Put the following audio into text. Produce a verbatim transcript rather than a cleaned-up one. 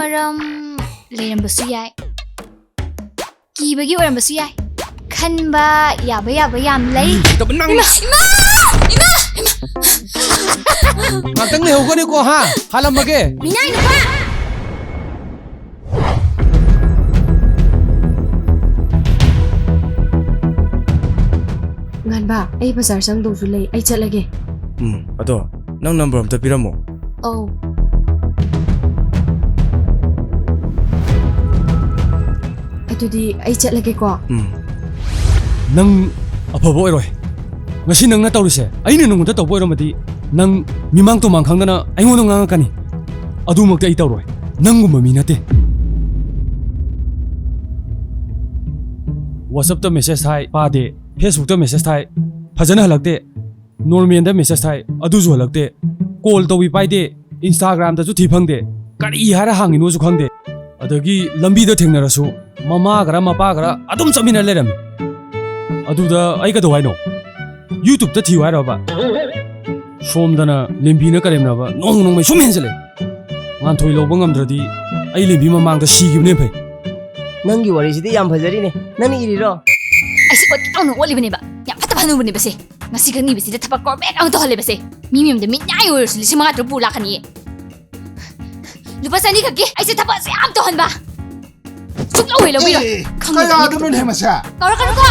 ꯃꯔꯝ ꯂꯩꯔꯝꯕꯁꯨ ꯌꯥꯏ꯫ ꯀꯤꯕꯒꯤ ꯑꯣꯏꯔꯝꯕꯁꯨ ꯌꯥꯏ꯫ ꯈꯟꯕ ꯌꯥꯕ ꯌꯥꯕ ꯌꯥꯝ ꯂꯩ꯫ ꯇꯧꯕ ꯅꯪ ꯏꯃꯥ! ꯏꯃꯥ! ꯏꯃꯥ! ꯉꯥꯛꯇꯪ ꯂꯩꯍꯧꯒꯅꯤꯀꯣ ꯍꯥ? ꯍꯥꯜꯂꯝꯃꯒꯦ꯫ ꯃꯤꯅꯥꯏ ꯅꯨꯄꯥ! ꯉꯥꯟꯕ, ꯑꯩ ꯕꯖꯥꯔ ꯆꯪꯗꯧꯁꯨ ꯂꯩ, ꯑꯩ ꯆꯠꯂꯒꯦ꯫ ꯎꯝ, ꯑꯗꯣ ꯅꯪ ꯅꯝꯕꯔ ꯑꯝꯇ ꯄꯤꯔꯝꯃꯣ꯫ ꯑꯧ꯫ ꯑꯗꯨꯗꯤ ꯑꯩ ꯆꯠꯂꯒꯦꯀꯣ꯫ ꯎꯝ꯫ ꯅꯪ ꯑꯐꯕ ꯑꯣꯏꯔꯣꯏ꯫ ꯉꯁꯤ ꯅꯪꯅ ꯇꯧꯔꯤꯁꯦ ꯑꯩꯅ ꯅꯉꯣꯟꯗ ꯇꯧꯕ ꯑꯣꯏꯔꯝꯃꯗꯤ ꯅꯪ ꯃꯤꯃꯥꯡ ꯇꯨꯃꯥꯡ ꯈꯪꯗꯅ ꯑꯩꯉꯣꯟꯗ ꯉꯥꯡꯉꯛꯀꯅꯤ꯫ ꯑꯗꯨꯃꯛꯇꯤ ꯑꯩ ꯇꯧꯔꯣꯏ꯫ ꯅꯪꯒꯨꯝꯕ ꯃꯤ ꯅꯠꯇꯦ꯫ WhatsApp-ꯇ message ꯊꯥꯏ, ꯄꯥꯗꯦ꯫ Facebook-ꯇ message ꯊꯥꯏ, ꯐꯖꯅ ꯍꯜꯂꯛꯇꯦ꯫ Normal-ꯗ message ꯊꯥꯏ, ꯑꯗꯨꯁꯨ ꯍꯜꯂꯛꯇꯦ꯫ Call ꯇꯧꯏ, ꯄꯥꯏꯗꯦ꯫ Instagram-ꯗꯁꯨ ꯊꯤ ꯐꯪꯗꯦ꯫ ꯀꯔꯤ ꯍꯥꯏꯔ ꯍꯥꯡꯉꯤꯅꯣꯁꯨ ꯈꯪꯗꯦ꯫ ꯑꯗꯒꯤ ꯂꯝꯕꯤꯗ ꯊꯦꯡꯅꯔꯁꯨ ꯃꯃꯥꯒꯔ ꯃꯄꯥꯒꯔ ꯑꯗꯨꯝ ꯆꯠꯃꯤꯟꯅ ꯂꯩꯔꯝꯃꯤ꯫ ꯑꯗꯨꯗ ꯑꯩ ꯀꯩꯗꯧ ꯍꯥꯏꯅꯣ? YouTube-ꯇ ꯊꯤꯌꯨ ꯍꯥꯏꯔꯕ? ꯁꯣꯝꯗꯅ ꯂꯦꯝꯕꯤꯅ ꯀꯔꯦꯝꯅꯕ ꯅꯣꯡ ꯅꯣꯡꯃꯩ ꯁꯨꯝ ꯍꯦꯟꯖꯜꯂꯛꯑꯦ꯫ ꯉꯥꯟꯊꯣꯏ ꯂꯧꯕ ꯉꯝꯗ꯭ꯔꯗꯤ ꯑꯩ ꯂꯦꯝꯕꯤ ꯃꯃꯥꯡꯗ ꯁꯤꯈꯤꯕꯅ ꯐꯩ꯫ ꯅꯪꯒꯤ ꯋꯥꯔꯤꯁꯤꯗꯤ ꯌꯥꯝ ꯐꯖꯔꯤꯅꯦ꯫ ꯅꯪꯅ ꯏꯔꯤꯔꯣ? ꯑꯩꯁꯦ ꯑꯣꯠꯀꯦ ꯇꯧꯅ ꯑꯣꯠꯂꯤꯕꯅꯦꯕ꯫ ꯌꯥꯝ ꯐꯠꯇꯕ ꯍꯅꯨꯕꯅꯦꯕꯁꯦ꯫ ꯉꯁꯤ ꯈꯪꯉꯤꯕꯁꯤꯗ ꯊꯕꯛ ꯀꯣꯔꯕꯦꯛ ꯑꯃ ꯇꯧꯍꯜꯂꯦꯕꯁꯦ꯫ ꯃꯤ ꯃꯌꯨꯝꯗ ꯃꯤꯅꯥꯏ ꯑꯣꯏꯔꯁꯨ ꯂꯤꯁꯤꯡ ꯃꯉꯥ ꯇꯔꯨꯛ ꯄꯨ ꯂꯥꯛꯀꯅꯤꯌꯦ꯫ ꯂꯨꯄꯥ ꯆꯅꯤ ꯈꯛꯀꯤ ꯑꯩꯁꯦ ꯊꯕꯛꯁꯦ ꯌꯥꯝ ꯇꯧꯍꯟꯕ꯫ ꯁꯨꯛꯂꯧ ꯍꯦꯛ ꯂꯧꯕꯤꯔꯣꯏ꯫ ꯑꯦ, ꯈꯪꯉꯤꯕ ꯀꯌꯥꯗꯅꯣꯅꯦ ꯃꯁꯦ? ꯀꯧꯔꯛꯀꯅꯨꯀꯣ꯫